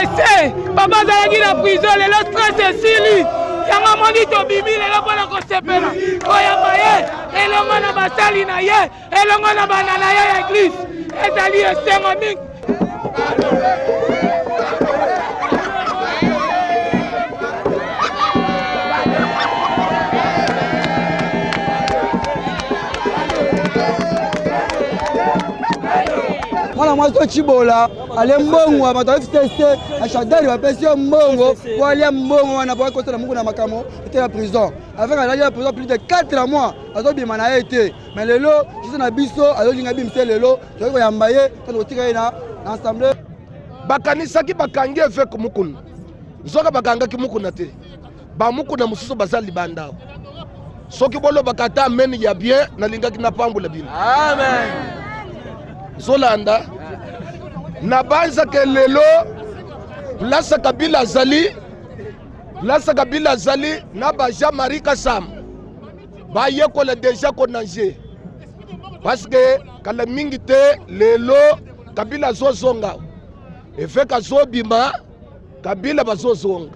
stresse, papa azalaki na prison, lelo stress esili. Yango amoni tobimi lelo mpo na kosepela koyamba ye elongo na basali na ye, elongo na bana na ye ya eglise. Ezali esengo mingi. Mwana mwasi to Tshibola ale mbongo ya bato ya FCC na Shadary bapesi yo mbongo po alia mbongo wana po akosala moko na makambo ete ya prison avec azali ya prison plus de 4 mois azobima na ye te, mais lelo justice na biso azolinga bimisa lelo toyei koyamba ye ntango kotika ye na assemblée. Bakanisaki bakangi évêque Mukuna, nzoka bakangaki Mukuna te, bamukuna mosusu baza libanda. Soki bolobaka ata amen ya bien, nalingaki napambola bino. Amen. Zolanda nabanzaka lelo place Kabila azali, place Kabila azali na ba Jean-Marie Kassam bayekola deja konager, parce que kala mingi te lelo Kabila azozonga, évêque azobima, Kabila bazozonga.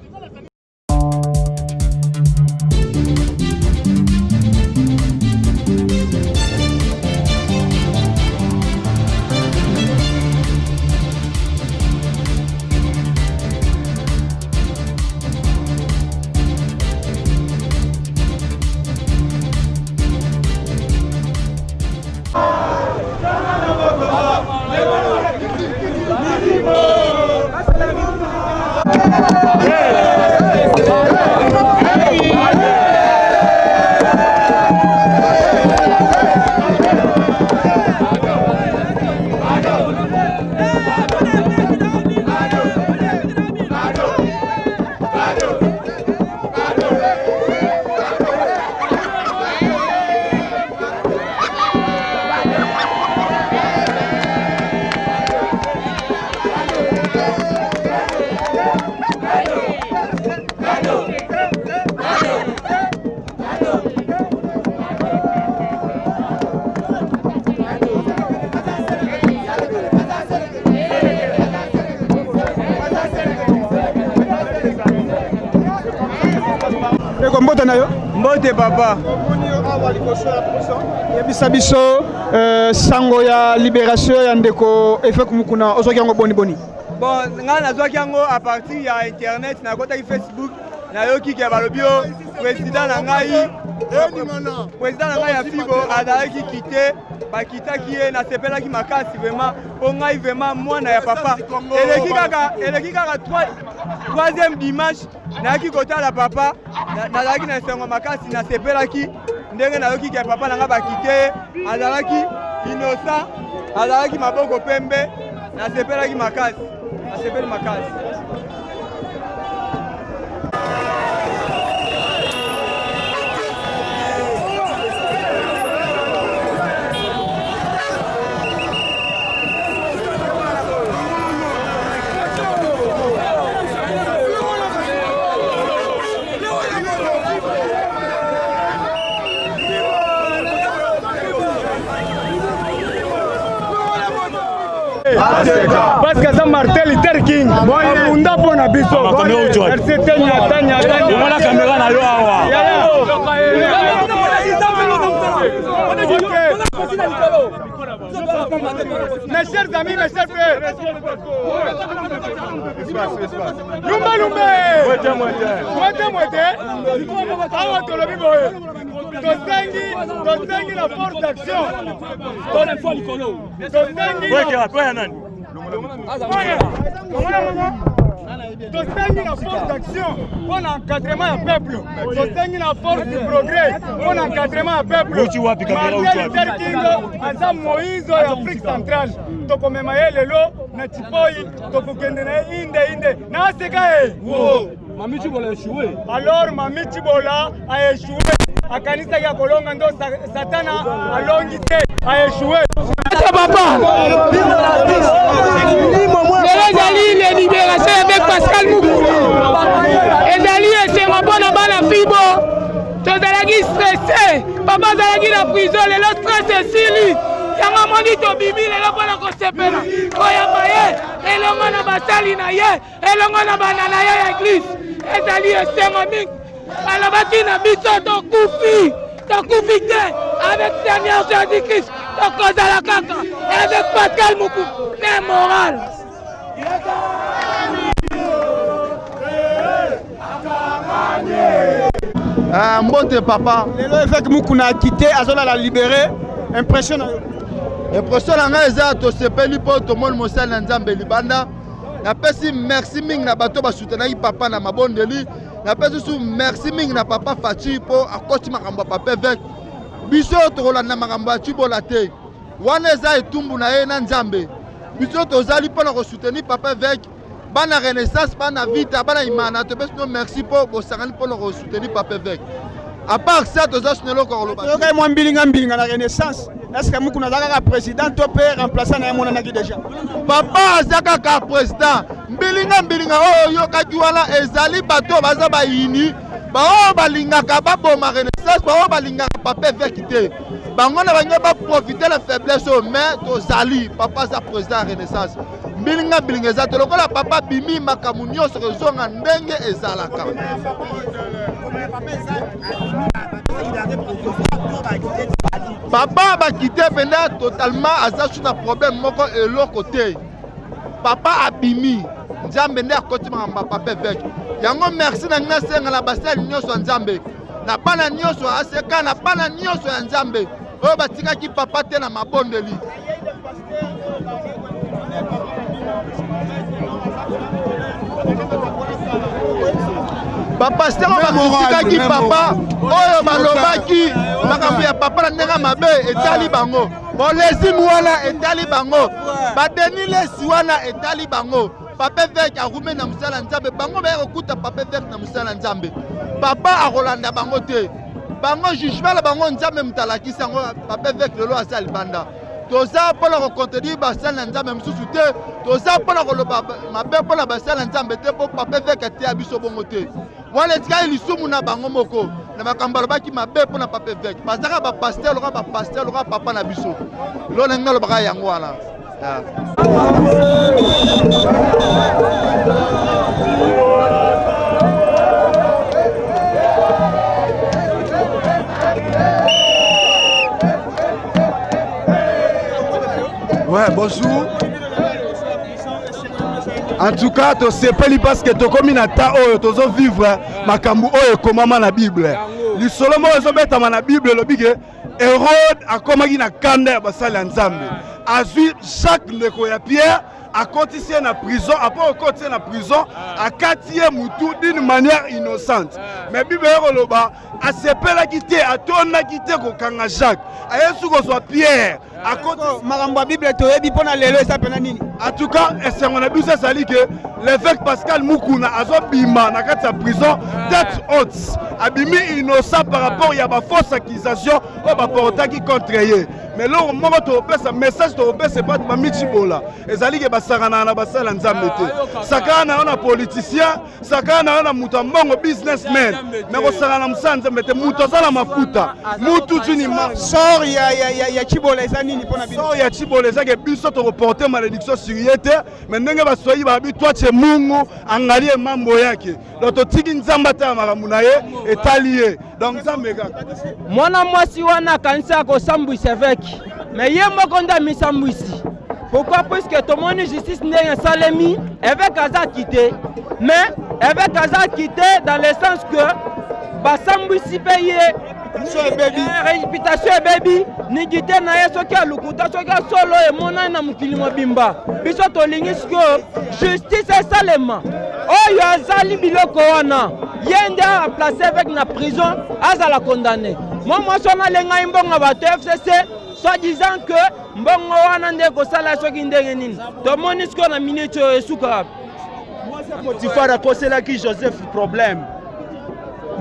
Ndeko, mbote na yo. Mbote papa. Yebisa biso sango ya libération ya ndeko évêque Mukuna, ozwaki yango boni boni? Bon, ngai nazwaki yango à partir ya internet, nakotaki Facebook, nayoki ke balobi yo président na ngai, président na ngai ya Fibo azalaki kite, bakitaki ye, nasepelaki makasi vraiment, mpo ngai vraiment mwana ya papa. Eleki kaka troisième dimanche nayaki kotala papa, nazalaki na esengo makasi, nasepelaki ndenge nayoki ke papa na ngai bakite ye, azalaki innocent, azalaki maboko pembe, nasepelaki makasi, nasepeli makasi. Parce que aza Martin Luther King, abunda mpo na biso. Merci. Tanya caméra na yo awa. Mes chers amis, mes chers frères, lumba lumbe, mwete mwete, awa tolobi boye, tosengi na force d'action, tosengi na force d'action mpo na encadrement ya peuple, tosengi na force du progrès mpo na encadrement ya peuple. Martin Luther King aza Moïse ya Afrique centrale. Tokomema ye lelo na Chipoi, tokokende na ye inde inde na aseka ye. Mami Tshibola échoué. Alors Mami Tshibola a échoué, akanisaki akolonga ndo Satana alongi te, a échoué. Papa, lelo ezali le libération avec Pascal Mukuna. Ezali esengo mpona bana Fibo. Tozalaki stressé, papa azalaki na prison, lelo stress esili. Yango. Amoni tobimi lelo mpo na kosepela koyamba ye elongo na basali na ye, elongo na bana na ye ya eglise. Ezali esengo mingi. Alobaki na biso tokufi, tokufi te avec Seigneur Jésus-Christ, tokozala kaka avec Pascal Muku, même moral. Ah, mbote papa. Lelo évêque Mukuna a quitté, azolala libéré. Impression na yo? Impression na ngai eza tosepeli mpo tomoni mosali na Nzambe libanda. Napesi merci mingi na bato basutenaki papa na mabondeli. Napesi su merci mingi na papa Fatshi mpo akoti makambo ya papa évêque. Biso tokolanda makambo ya Tshibola te. Wana eza etumbu na ye na Nzambe. Biso tozali mpo na kosoutenir papa évêque. Bana Renaissance, bana Vita, bana Imana, topesi bino merci mpo bosangani mpo na kosoutenir papa évêque. À part ça, toza suna eloko ya koloba. Toyokai mwa mbilinga mbilinga na Renaissance. Est-ce que Mukuna aza kaka président to mpe remplaçant na ye amonanaki déjà? Papa aza kaka président. Mbilinga mbilinga oyo oyokaki wana ezali bato oyo baza bayini, baoyo balingaka baboma Renaissance, baoyo balingaka papa évêque te. Bango na bango baprofite na faiblesse oyo, mais tozali papa aza président ya Renaissance. Mbilinga mbilinga eza te, lokola papa bimi makambo nyonso kozonga ndenge ezalaka. Papa bakite mpenza totalement, aza su na problème moko eloko te. Papa abimi, Nzambe nde akoti makambo ya papa évêque. Yango merci na ngai nasenga na basali nyonso ya Nzambe, na bana nyonso ya ACK, na bana nyonso ya Nzambe oyo batikaki papa te na mabondeli. Bapasteur oyo bakritikaki papa, oyo balobaki makambo ya papa na ndenge mabe etali bango, bolezimi wana etali bango, badeni lesi wana etali bango. Papa évêque arume na mosala Nzambe, bango baye kokuta papa évêque na mosala Nzambe. Papa akolanda bango te, bango jugement na bango Nzambe moto alakisi yango. Papa évêque lelo aza libanda. Toza mpona kocontredire basali na Nzambe mosusu te, toza mpona koloba mabe mpona basali na Nzambe te, mpo papa évêque ateya biso bongo te. Wana etikali lisumu na bango moko na makambo alobaki mabe mpona papa évêque. Bazalaka bapasteur lokola bapasteur lokola papa na biso. Lelo na ngai alobaka yango wana. Ouais, bonjour. En tout cas, tosepeli parce que tokomi na temps oyo tozo vivre makambo oyo ekomama na Bible. Lisolo moko ezobetama na Bible elobi ke Hérode akomaki na kanda ya basali ya Nzambe. Azwi Jacques ndeko ya Pierre, akotisi ye na prison. Après okotisi ye na prison, akati ye mutu d'une manière innocente. Mais Bible ekoloba asepelaki te, atondaki te kokanga Jacques. Aye su kozwa Pierre. Akoti makambo ya Bible toyebi mpona lelo eza pena nini? En tout cas, esengo na biso ezali ke l'évêque Pascal Mukuna azobima na kati ya prison tête haute, abimi innocent par rapport ya ba fausse accusation oyo baportaki contre ye. Mais eloko moko tokopesa message, tokopesa epai ba Michibola ezali ke basakanaka na basala Nzambe te. Sakana na yo na politicien, sakana na yo na moto ya mbongo businessman, mais kosakana na mosala Nzambe te. Moto aza na mafuta, mutu tuni ma sort ya Tshibola eza nini mpona bino? Sort ya Tshibola eza ke biso tokoporte malédiction sur ye te, mais ndenge baswahili babi twache Mungu angalie mambo yake. Donc totiki Nzambe atala makambo na ye, etali ye. Donc Nzambe kaka. Mwana mwasi wana akanisi akosambwisa évêque, mais ye moko nde amisambwisi. Pourquoi? Puisque tomoni justice ndenge esalemi, évêque aza quitté. Mais évêque aza quitté dans le sens que basambwisi mpe ye. Réputation ebebi, nigite na ye soki alukuta, soki asolo emonani na mokili mobimba. Biso tolingi sikoyo justice esalema. Oyo azali biloko wana, ye nde a remplacer évêque na prison, azala condamné. Mwa mwasi wana alengai mbongo bato FCC, soit disant que mbongo wana nde kosala soki ndenge nini. Tomoni sikoyo na minute oyo esuka. Potiphar akoselaki Joseph problème,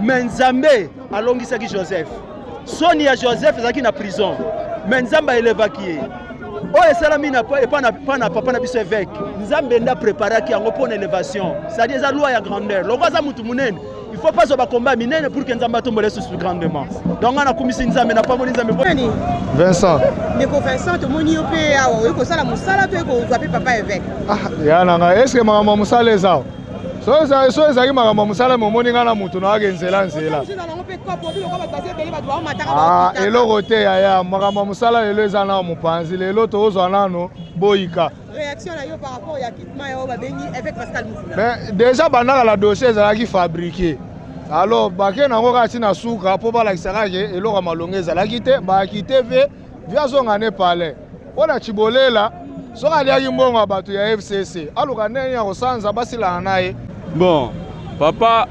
mais Nzambe alongisaki Joseph. Soni ya Joseph ezalaki na prison, mais Nzambe aelevaki ye. Oyo esalami na epa na pa na papa na biso évêque, Nzambe nde apreparaki yango mpo na élévation, c'est-à-dire eza loi ya grandeur. Lokola aza mutu monene, il faut pas zwa combat minene pour que Nzambe atombola susu grandement. Donc nga nakumisi Nzambe, napamboli Nzambe. Nani? Vincent. Ndeko Vincent, tomoni yo mpe awa oye kosala mosala to oye kozwa mpe papa évêque? Ah, ya na ngai, est-ce que makambo ya mosala eza awa? So ezalaki makambo ya mosala, momoni ngai na motu nayoki nzela nzela. Ah, eloko te yaya, makambo ya mosala lelo eza nano mopanzi, lelo tozwa nano boyika. Réaction na yo par rapport ya kitement ya oyo babengi évêque Pascal Mukuna? Mais déjà bandaka la dossier ezalaki fabriqué. Alors bake nango kaka ntina suka mpo balakisa kaka ke eloko ya malonga ezalaki te, bayaki te ve vi azonga ne palais mpo na Tshibolela soki aliaki mbongo ya bato ya FCC aluka ndenge nini ya kosanza basilana na ye. Bon, papa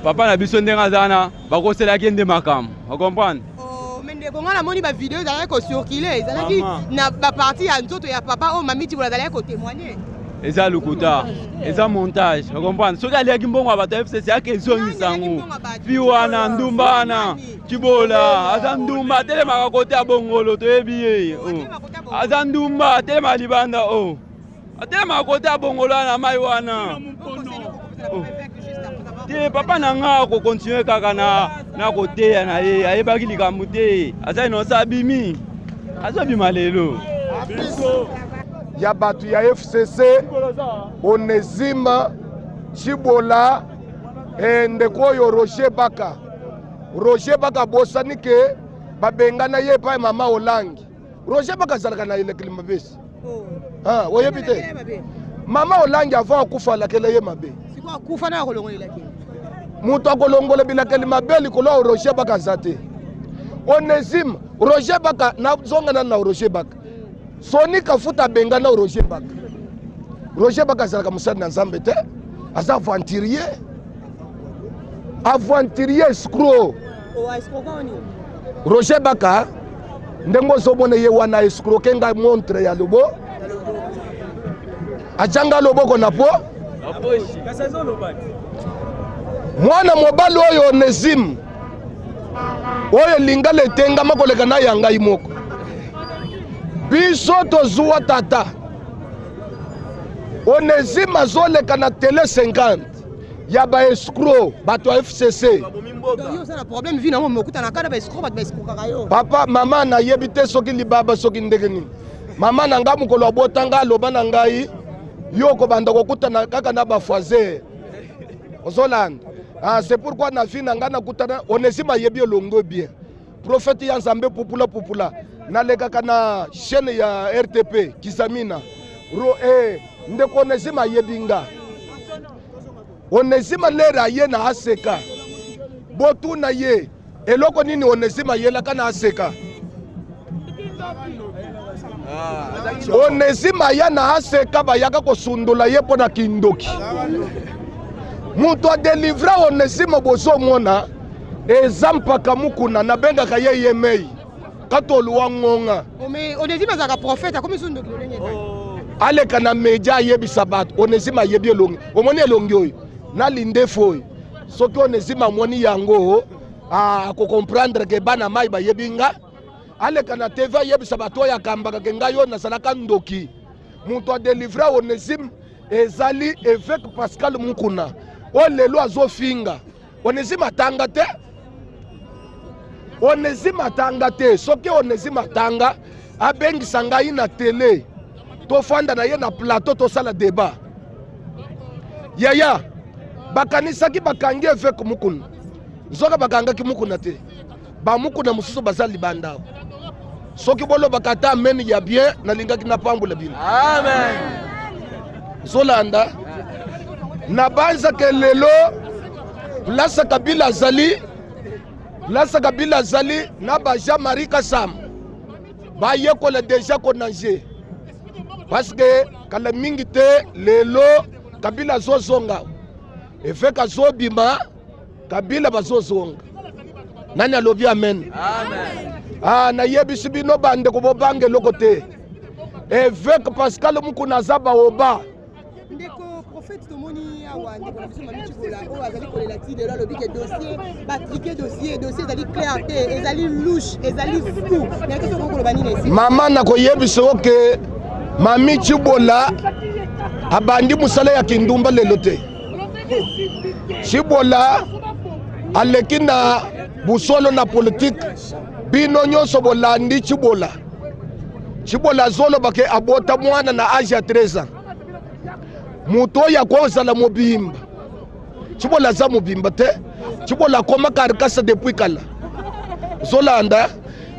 papa na biso ndenge aza wana, bakoselaki ye nde makambo, ocomprendre? Oh, mais ndeko, ngai namoni bavideo ezalaki kocircule, ezalaki na baparti ya nzoto ya papa oyo Mami Tshibola azalaki kotémoigne. Eza lokuta, eza montage, ocomprendre? Soki aliaki mbongo ya bato ya FCC, ake ezongisa yango. Fi wana ndumba wana Tshibola aza ndumba, atelemaka kote ya bongolo, toyebi ye. Oh. Aza ndumba, atelemaka libanda o oh. Atelemaka kote ya bongolo wana, mai wana. Oh. Te, papa na nga akokontinue kaka na, na koteya na ye, ayebaki likambo te, aza inosa, abimi, azobima lelo. Ya bato ya FCC, Onésime Tshibola, eh, ndeko oyo Roger Baka. Roger Baka abosani ke babengana ye epai mama Olangi. Roger Baka azalaka na elekeli mabesi. Oh. Ah, oyebi te mama Olangi avant akufa alakela ye mabe. Akufa na akolongola elakeli. Moto akolongola bilakeli mabe likolo ya Roger Baka aza te. Onésime Roger Baka, nazonga nanu na Roger Baka. Soni Kafuta abengana Roger Baka. Roger Baka azalaka mosali na Nzambe te, aza aventurier, aventurier, escroc. Roger Baka ndenge ozomona ye wana, escroke ngai montre ya lobo, atyanga loboko na po mwana mobali oyo Onesime oyo lingala etengama koleka na ya ngai moko. Biso tozuwa tata Onesime azoleka na tele 50 ya ba escroc, bato ya FCC. Yo oza na problème vi nango, mokutanaka na baescroc, bato baescrokaka yo. Papa, mama nayebi te soki libaba soki ndenge nini. Mama na ngai mokolo abota ngai aloba na ngai, yo okobanda kokutana kaka na bafoiser ozolanda. Ah, c'est pourquoi na vie na ngai nakutana Onesime ayebi elongo bien, prophète ya Nzambe pupula pupula, nalekaka na chaîne ya RTP Kisamina ro eh, ndeko Onesime ayebi nga. Onesime lere aye na aseka, botuna ye eloko nini Onesime ayelaka na aseka. Onesime aya na aseka, bayaka kosundola ye mpo na kindoki. Moto adelivre Onesime bozomona eza mpaka Mukuna, nabengaka ye ye mei katolu wa ngonga. Mais Onesime azalaka prophète, akomi su ndoki lolenge kani? Aleka na media ayebisa bato Onesime ayebi elongi. Omoni elongi oyo na lindefu oyo, soki Onesime amoni yango akokomprendre ke bana mai bayebi nga. Aleka na TV ayebisa bato oyo akambaka ke ngai oyo nazalaka ndoki. Moto adelivre Onesime ezali évêque Pascal Mukuna oyo lelo azofinga. Onesime atanga te, Onesime atanga te. Soki Onesime atanga, abengisa ngai na tele, tofanda na ye na plateau, tosala débat. Yaya, bakanisaki bakangi évêque Mukuna, nzoka bakangaki Mukuna te, bamukuna mosusu baza libanda awa. Soki bolobaka ata amen ya bien, nalingaki napambola bino. Amen. Zolanda nabanzaka lelo place Kabila azali, place Kabila azali na ba Jean Marie Kasam bayekola deja konange, parce que kala mingi te lelo Kabila azozonga, évêque azobima, Kabila bazozonga. Nani alobi amen? Amen. Ah, nayebisi bino bandeko, bobanga eloko te. Évêque Pascal Mukuna aza baoba. Ndeko. fait tomoni awa ndeko na biso Mami Tshibola oyo azali kolela ti lelo, alobi ke dossier batriquer dossier, dossier ezali clair te, ezali louche, ezali flou. Nayebi soki okoloba nini esika. Mama, nakoyebisa yo ke Mami Tshibola abandi mosala ya kindumba lelo te. Tshibola aleki na busolo na politike, bino nyonso bolandi Tshibola. Tshibola azoloba ke abota mwana na age ya 13 ans. Moto oyo akozala mobimba, Tshibola aza mobimba te. Tshibola akoma karikasa depuis kala. Ozolanda,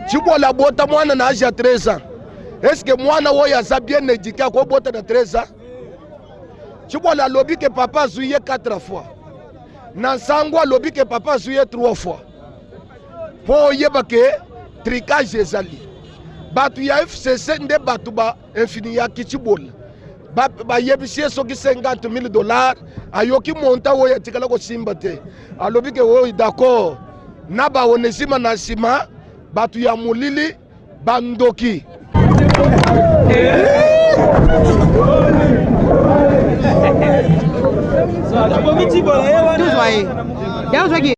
Tshibola abota mwana na age ya 13 ans. Est-ce mwana oyo aza bien éduqué akobota na 13 ans? Tshibola alobi ke papa azwi ye 4 fois na nsango, alobi ke papa azwi ye 3 fois, mpo oyeba ke trucage ezali. Bato ya FCC nde bato ba influençaki Tshibola, bayebisi ye soki 50 000 $. Ayoki montant oyo atikala kosimba te, alobi ke oyo d'accord na baonesima na nsima, bato ya molili, bandoki. Tozwa ye yango, zwaki.